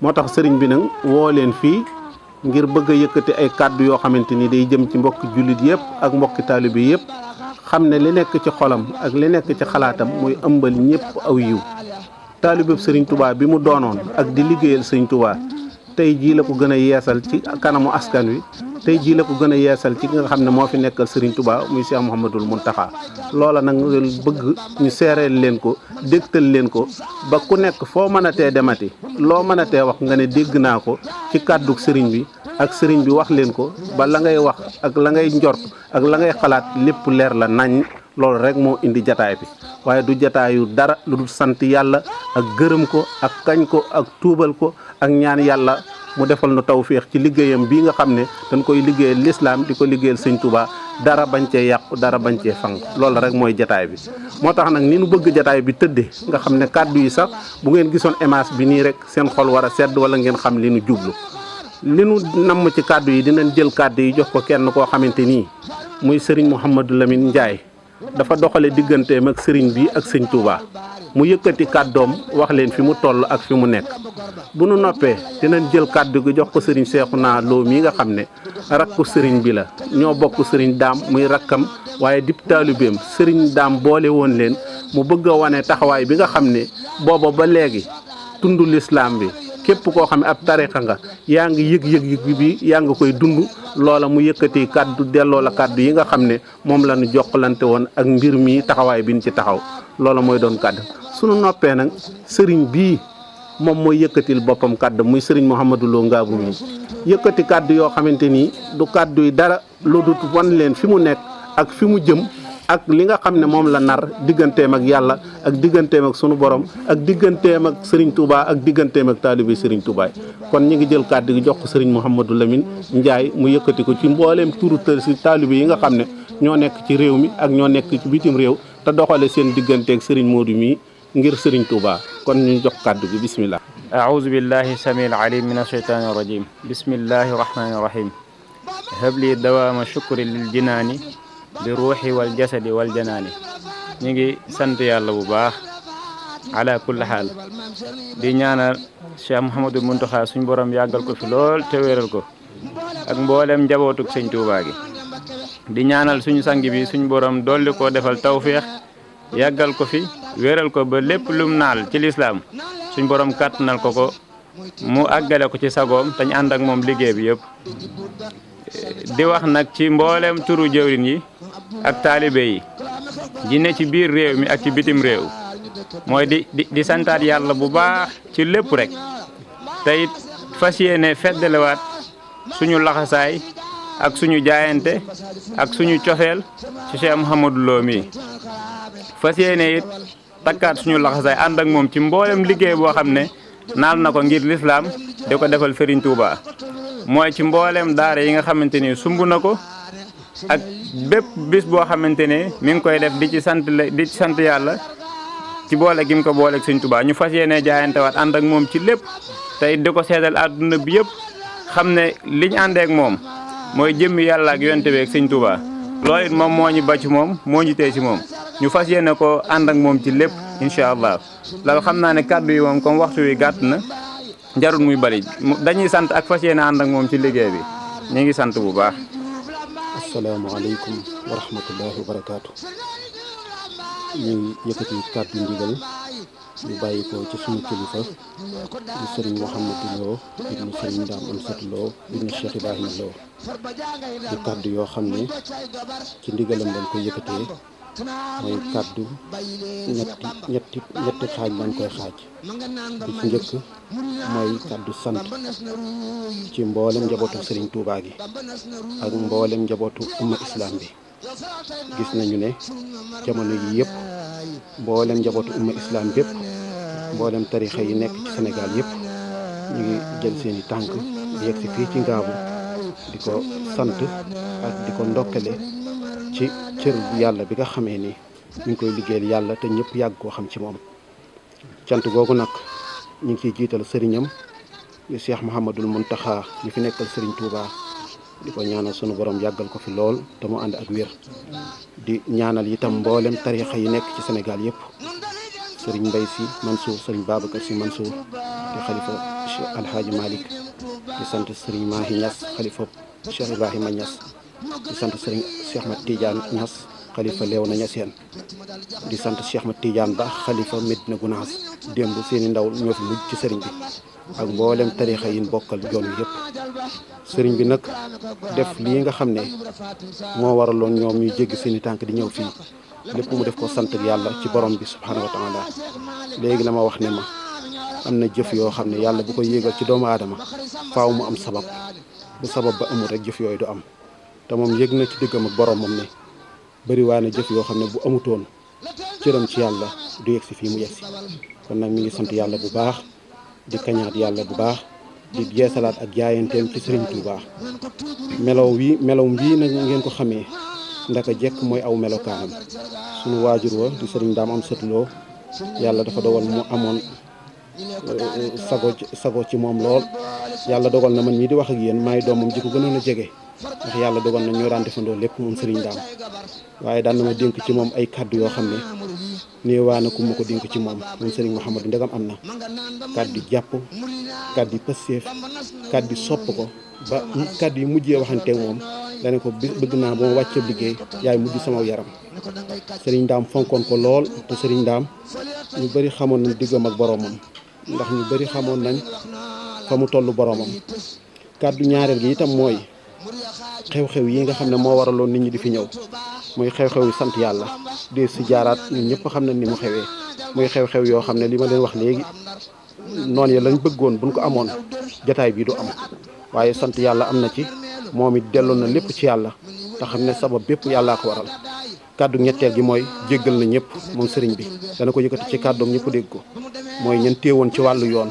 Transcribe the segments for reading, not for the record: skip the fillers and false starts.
moo tax sëriñ bi nag woo leen fii ngir bëgg a yëkkati ay kàddu yoo xamante ni day jëm ci mbokki jullit yëpp ak mbokki taalibe yëpp xam ne li nekk ci xolam ak li nekk ci xalaatam mooy ëmbal ñëpp aw yiw taalibeb sëriñ Touba bi mu doonoon ak di liggéeyal sëriñ Touba tey jii la ko gën a yeesal ci kanamu askan wi tey jii la ko gën a yeesal ci nga xam ne moo fi nekkal Serigne Touba muy Cheikh Mouhamadoul Mountakha loola nag bëgg ñu seereel leen ko dégtal leen ko ba ku nekk foo mën a tee demati loo mën a tee wax nga ne dégg naa ko ci kàddug Serigne bi ak Serigne bi wax leen ko ba la ngay wax ak la ngay njort ak la ngay xalaat lépp leer la nañ loolu rek moo indi jataay bi waaye du jataayu dara lu dul sant yàlla ak gërëm ko ak kañ ko ak tuubal ko ak ñaan yàlla mu defal nu tawféex ci liggéeyam bii nga xam ne dañ koy liggéeyal lislaam di ko liggéeyal sëñ Touba dara bañ cee yàqu dara bañ cee fang loolu rek mooy jataay bi moo tax nag ni nu bëgg jataay bi tëddee nga xam ne kàddu yi sax bu ngeen gisoon image bi nii rek seen xol war a sedd wala ngeen xam li nu jublu li nu namm ci kàddu yi dinañ jël kàddu yi jox ko kenn koo xamante nii muy Serigne Mouhamadou Lamine Ndiaye dafa doxale digganteem ak Serigne bi ak sëñ Touba mu yëkkati kàddoom wax leen fi mu toll ak fi mu nekk bu nu noppee dinañ jël kàddu gi jox ko Serigne Cheikhouna Lo mii nga xam ne rakku Serigne bi la ñoo bokk Serigne Daam muy rakkam waaye dib taalibeem Serigne Daam boole woon leen mu bëgg a wane taxawaay bi nga xam ne booba ba léegi tundu lislaam bi képp koo xam ne ab tarixa nga yaa ngi yëg bi yaa ngi koy dund loola mu yëkkati kàddu delloo la kàddu yi nga xam ne moom la ñu jokkalante woon ak mbir mi taxawaay bi ñu ci taxaw loola mooy doon kàddu sunu noppee nag sëriñ bii moom mooy yëkkatil boppam kàddu muy sëriñ Mouhamadou Lo Ngabou mi yëkkati kàddu yoo xamante ni du kàddu yi dara lu dut wan leen fi mu nekk ak fi mu jëm ak li nga xam ne moom la nar digganteem ak yàlla ak digganteem ak sunu borom ak digganteem ak Serigne Touba ak digganteem ak taalibe Serigne Touba kon ñu ngi jël kàddu gi jox ko Serigne Mouhamadou Lamine Ndiaye mu yëkkati ko ci mbooleem turu si taalibe yi nga xam ne ñoo nekk ci réew mi ak ñoo nekk ci bitim réew te doxale seen digganteeg Serigne Modou mi ngir Serigne Touba kon ñu jox kàddu gi bismillah. aouzu billahi samil alim min asheytaani rajim bismillahi rahmani rahim habli dawaama shukri lil jinaani bi ruuxi wal jasadi wal janaani ñu ngi sant yàlla bu baax ala kulli xaal di ñaanal Cheikh Mouhamadoul Mountakha suñ borom yàggal ko fi lool te wéral ko ak mboolem njabootug sëñ Touba gi di ñaanal suñu sang bi suñ borom dolli ko defal tawféex yàggal ko fi wéral ko ba lépp lum naal ci lislaam suñ borom kàttanal ko mu àggale ko ci sagoom te ñu ànd ak moom liggéey bi yëpp di wax nag ci mboolem turu jëwrin yi ak taalibe yi ji ne ci biir réew mi ak ci bitim réew mooy di santaat yàlla bu baax ci lépp rek te it fas yéene feddalewaat suñu laxasaay ak suñu jaayante ak suñu cofeel ci Cheikh Mouhamadou Lo mi fas yéene it takkaat suñu laxasaay ànd ak moom ci mboolem liggéey boo xam ne naal na ko ngir lislaam di ko defal Serigne Touba mooy ci mboolem daara yi nga xamante ni sumb na ko ak bépp bis boo xamante ne mi ngi koy def di ci sant yàlla ci boole gi mu ko booleeg sëñ Touba ñu fas yéene jaayantewaat ànd ak moom ci lépp tey di ko seetal àdduna bi yëpp xam ne liñ àndeek moom mooy jëmmi yàlla ak yonte bi ak sëñ Touba loolu it moom moo ñu ba ci moom moo ñu tee ci moom ñu fas yéene ko ànd ak moom ci lépp incha allah loolu xam naa ne kàddu yi moom comme waxtu wi gàtt na jarul muy bari dañuy sant ak fas yéene ànd ak moom ci liggéey bi ñu ngi sant bu baax. asalaamaaleykum wa rahmatullahi wa barakaatu. ñu ngi yëkkati kàddu ndigal ñu bàyyi ko ci suñu kilifa di Serigne Mouhamadou Lo ibnu Serigne Dame Amsatou Lo ibnu Cheikh Ibrahima Lo di kàddu yoo xam ne ci ndigalam lañ koy yëkkatee mooy kàddu ñetti xaaj lañ koy xaaj bi ci njëkk mooy kàddu sant ci mboolem njabootu Serigne Touba gi ak mboolem njabootu umma islam bi gis nañu ne jamono yi yëpp mboolem njabootu umma islam bépp mboolem tarixa yi nekk ci Sénégal yëpp ñu ngi jël seeni tànk di yegg si fii ci Ngabou di ko sant ak di ko ndokkale ci cër yàlla bi nga xamee ni ñu ngi koy liggéeyal yàlla te ñëpp yàgg koo xam ci moom cant googu nag ñu ngi ciy jiital sëriñam di Cheikh Mouhamadoul Mountakha ñu fi nekkal Serigne Touba di ko ñaanal sunu borom yàggal ko fi lool te mu ànd ak wér di ñaanal itam mboolem tarixa yi nekk ci Sénégal yëpp Serigne Mbaye Sy Mansour Serigne Babacar Sy Mansour di xalifa Cheikh Alhaaji Malick di sant sëriñ Mahi Niass xalifa Cheikh Ibrahima Niass di sant sëriñ Cheikh Ahmad Tidiane Niass xalifa Léona Niassène di sant Cheikh Ahmad Tidiane Ba xalifa Medina Gounass démb seeni ndaw ñoo fi mujj ci sëriñ bi ak mboolem tarixa yi bokkal yoon wi yëpp sëriñ bi nag def lii nga xam ne moo waraloon ñoom ñuy jéggi seeni tànk di ñëw fii lépp mu def ko sant yàlla ci borom bi subhaanahu wa taala léegi la ma wax ne ma am na jëf yoo xam ne yàlla bu ko yéegal ci doomu aadama faaw mu am sabab bu sabab ba amul rek jëf yooyu du am te moom yëg na ci diggam ak boromam ne bëri waa na jëf yoo xam ne bu amutoon cëram ci yàlla du yegg si fii mu yegg si kon nag mi ngi sant yàlla bu baax di kañaat yàlla bu baax di jeesalaat ak jaayanteem ci Sëriñ Tuubaa melowum bii nag ngeen ko xamee ndaka jekk mooy aw melokaanam sunu waajur wa di sëriñ Daam am sëtuloo yàlla dafa dogal mu amoon sago ci moom lool yàlla dogal na man mii di wax ak yéen maay doomam ji ko gënoon a jege ndax yàlla dogal na ñoo daan defandoo lépp moom sëriñ Daam waaye daan na ma dénk ci moom ay kàddu yoo xam ne néewaana ku ma ko dénk ci moom sëriñ Mouhamadou ndegam am na kàddu jàpp kàddu pësseef kàddu sopp ko ba kàddu yi mujjee waxanteeg moom dane ko bëgg naa ba ma wàccee liggéey yaay mujj sama yaram sëriñ Daam fonkoon ko lool te sëriñ Daam ñu bëri xamoon nañ diggam ak boromam ndax ñu bëri xamoon nañ fa mu toll boromam kàddu ñaareel gi itam mooy xew-xew yi nga xam ne moo waraloon nit ñi di fi ñëw muy xew-xew yi sant yàlla de si jaaraat ñun ñëpp xam nañ ni mu xewee muy xew-xew yoo xam ne li ma leen wax léegi noonu ya lañ bëggoon buñ ko amoon jataay bii du am waaye sant yàlla am na ci moom it delloon na lépp ci yàlla te xam ne sabab bépp yàllaa ko waral kàddu ñetteel gi mooy jéggal na ñëpp moom sëriñ bi dana ko yëkkati ci kàddoom ñëpp dégg ko mooy ñen téewoon ci wàllu yoon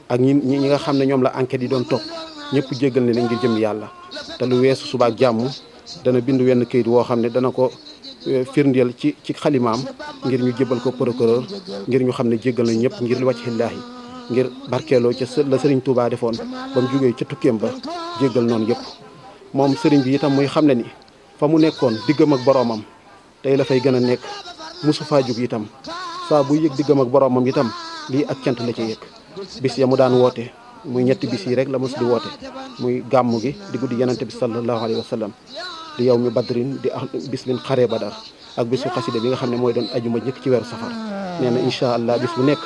ak ñi nga xam ne ñoom la enquête yi doon topp ñëpp jéggal ne leen ngir jëm yàlla te lu weesu subaak jàmm dana bind wenn këyit woo xam ne dana ko firndeel ci xalimaam ngir ñu jébal ko procureur ngir ñu xam ne jéggal na ñëpp ngir li wàcc xillaahi ngir barkeeloo ca la sëriñ Touba defoon ba mu jógee ca tukkeem ba jéggal noonu yëpp moom sëriñ bi itam muy xam ne ni fa mu nekkoon diggam ak boroomam tey la fay gën a nekk mosu faa jóg itam saa bu yëg diggam ak boroomam itam lii ak cant la ci yëg bis ya mu daan woote muy ñetti bis yi rek la mos di woote muy gàmmu gi di guddi yenante bi sallallahu alayhi wa sallam di yow mi badrin di bis bin xaree badar ak bisu xasida bi nga xam ne mooy doon ajuma njëkk ci weeru safar nee na incha allah bis bu nekk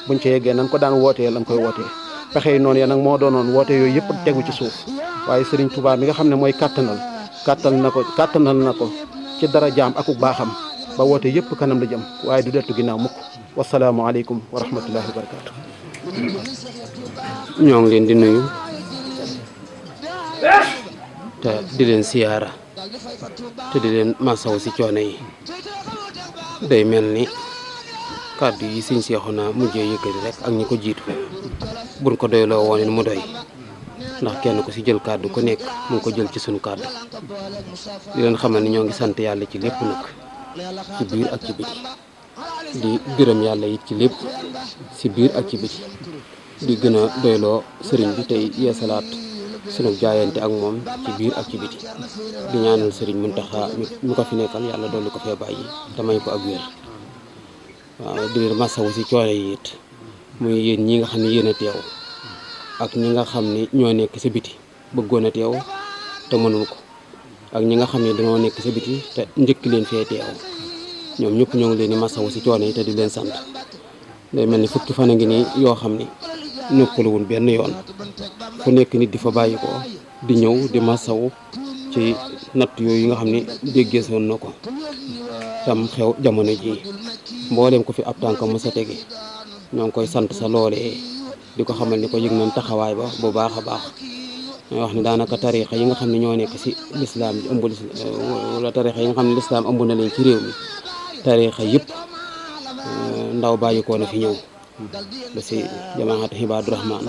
buñ ca yeggee nan ko daan wootee lan koy wootee pexe yi noonu ya nag moo doonoon woote yooyu yëpp tegu ci suuf waaye Sëriñ Tuubaa mi nga xam ne mooy kàttanal na ko ci dara jaam akuk baaxam ba woote yëpp kanam la jëm waaye du deltu ginnaaw mukk wasalaamu aleykum wa rahmatullahi wa barakaatu. ñoo ngi leen di nuyu te di leen siyaara te di leen masaw si coono yi day mel ni kàddu yi sëñ Seexuna mujjee yëkkati rek ak ñi ko jiitu buñ ko doyloo woon mu doy ndax kenn ku si jël kàddu ku nekk mu ngi ko jël ci sunu kàddu di leen xamal ni ñoo ngi sant yàlla ci lépp nag ci biir ak ci biti di gërëm yàlla it ci lépp ci biir ak ci biti di gën a doyloo sëriñ bi tey yeesalaat sunu jaayante ak moom ci biir ak ci biti di ñaanal sëriñ Muntaxa mi ko fi nekkal yàlla dolli ko fee bàyyi te may ko ak wér waaw di leen masawu si coono yi it muy yéen ñi nga xam ne yéen a teew ak ñi nga xam ne ñoo nekk sa biti bëggoon a teew te mënul ko ak ñi nga xam ne dañoo nekk sa biti te njëkk leen fee teew ñoom ñëpp ñoo ngi leen di masawu si coono yi te di leen sant day mel ni fukki fan a ngi nii yoo xam ne noppaluwul benn yoon fu nekk nit di fa bàyyi ko di ñëw di masawu ci natt yooyu nga xam ne déggeesoon na ko tam xew jamono ji mbooleem ko fi ab tànkam mës a tege ñoo ngi koy sant sa loolee di ko xamal ni ko yëg nañ taxawaay ba bu baax a baax ñooy wax ne daanaka tariixa yi nga xam ne ñoo nekk si lislaam bi ëmb wala tariixa yi nga xam ne lislaam ëmb na leen ci réew mi tariixa yëpp ndaw bàyyikoo na fi ñëw ba si jamaat Hibaadu Rahmaan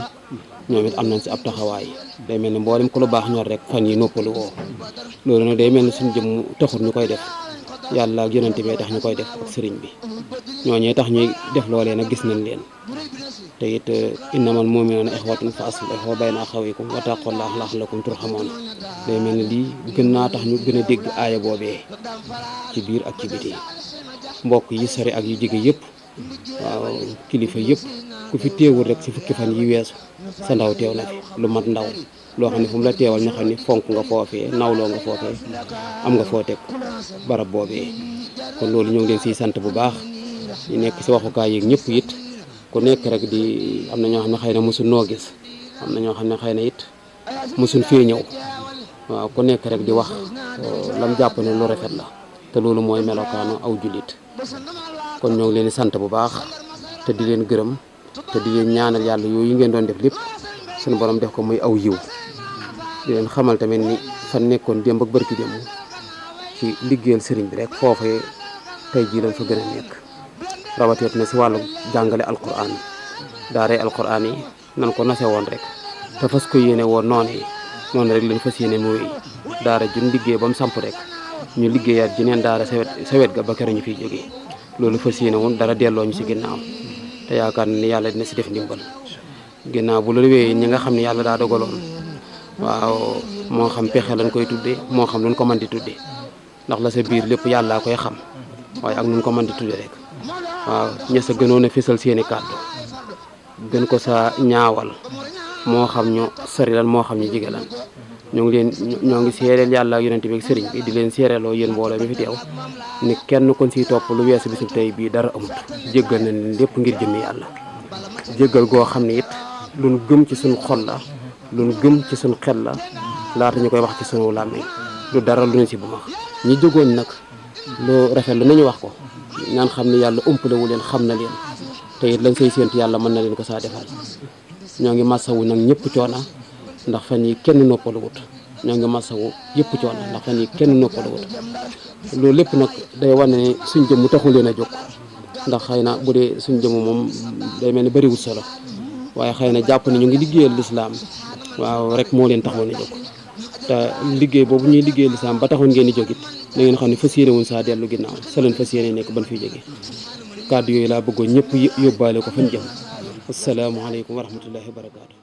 ñoom it am nañ si ab taxawaay day mel ni mboolem ku lu baax ñor rek fan yi noppalu woo loolu nag day mel ni suñu jëm taxul ñu koy def yàlla ak yonent bi tax ñu koy def ak sëriñ bi ñooñee tax ñuy def loolee nag gis nañ leen te it innamal mu'minuuna ixwatun fa aslihu bayna axawaykum wattaqullaaha la'allakum turhamuun day mel ni lii gën naa tax ñu gën a dégg aaya boobee ci biir ak ci biti mbokk yi sori ak yu jege yëpp waaw kilifa yëpp ku fi teewul rek ci fukki fan yi weesu sa ndaw teew na fi lu mat ndaw loo xam ne fu mu la teewal ñu xam ne fonk nga foofee nawloo nga foofee am nga foo teg barab boobee kon loolu ñoo ngi leen siy sant bu baax ñu nekk si waxukaay yeeg ñëpp it ku nekk rek di am na ñoo xam ne xëy na mosul noo gis am na ñoo xam ne xëy na it mosul fee ñëw waaw ku nekk rek di wax lam jàpp ne lu rafet la te loolu mooy melokaanu aw jullit kon ñoo ngi leen di sant bu baax te di leen gërëm te di leen ñaanal yàlla yooyu ngeen doon def lépp suñu borom def ko muy aw yiw di leen xamal tamit ni fan nekkoon démb ak barki démb ci liggéeyal sëriñ bi rek foofee tey jii lañ fa gën a nekk rawateet na si wàllu jàngale alquran daaree alquran yi nan ko nase woon rek te fas ko yéene woon noonu rek lañ fas yéene mooy daara jun liggéey ba mu samp rek ñu liggéeyaat jeneen daara sa wet ga ba kere ñu fiy jógee loolu fas yéene woon dara delloo ñu si ginnaaw te yaakaar na ni yàlla dina si def ndimbal ginnaaw bu loolu wéyee ñi nga xam ne yàlla daa dogaloon waaw moo xam pexe lañ koy tuddee moo xam luñ ko mën di tuddee ndax la sa biir lépp yàllaa koy xam waaye ak nuñ ko mën di tuddee rek waaw ña sa gënoon a fésal seeni kàddu gën ko sa ñaawal moo xam ñu sori lan moo xam ñu jige lan ñoo ngi seereel yàlla ak yonent bi ak sëriñ bi di leen seereeloo yéen mbooloo mi fi teew ni kenn kon siy topp lu weesu bisu tey bii dara amut jéggal na leen lépp ngir jëmmi yàlla jéggal goo xam ne it luñ gëm ci suñ xol la luñ gëm ci suñ xel la laata ñu koy wax ci sunu làmmiñ lu dara lu ñu si bu ma ñi jógoon nag lu rafet lu nañu wax ko ñaan xam ne yàlla umpalewu leen xam na leen te it lañ say séentu yàlla mën na leen ko saa defal ñoo ngi masawu nag ñëpp coona ndax fan yi kenn noppaluwut ñoo ngi masawu yëpp coona ndax fan yi kenn noppaluwut loolu lépp nag day wane ne suñ jëmm taxul leen a jóg ndax xëy na bu dee suñ jëmm moom day mel ni bëriwut solo waaye xëy na jàpp ne ñu ngi liggéeyal lislaam waaw rek moo leen taxoon a jóg te liggéey boobu ñuy liggéeyal lislaam ba taxoon ngeen di jógit da ngeen xam ne fas yéene wuñ saa dellu ginnaaw sa leen fas yéene nekk ban fiy jógee kàddu yooyu laa bëggoon ñëpp yóbbaale ko fañ jëm asalaamaaleykum wa rahmatullahi wa barakaatu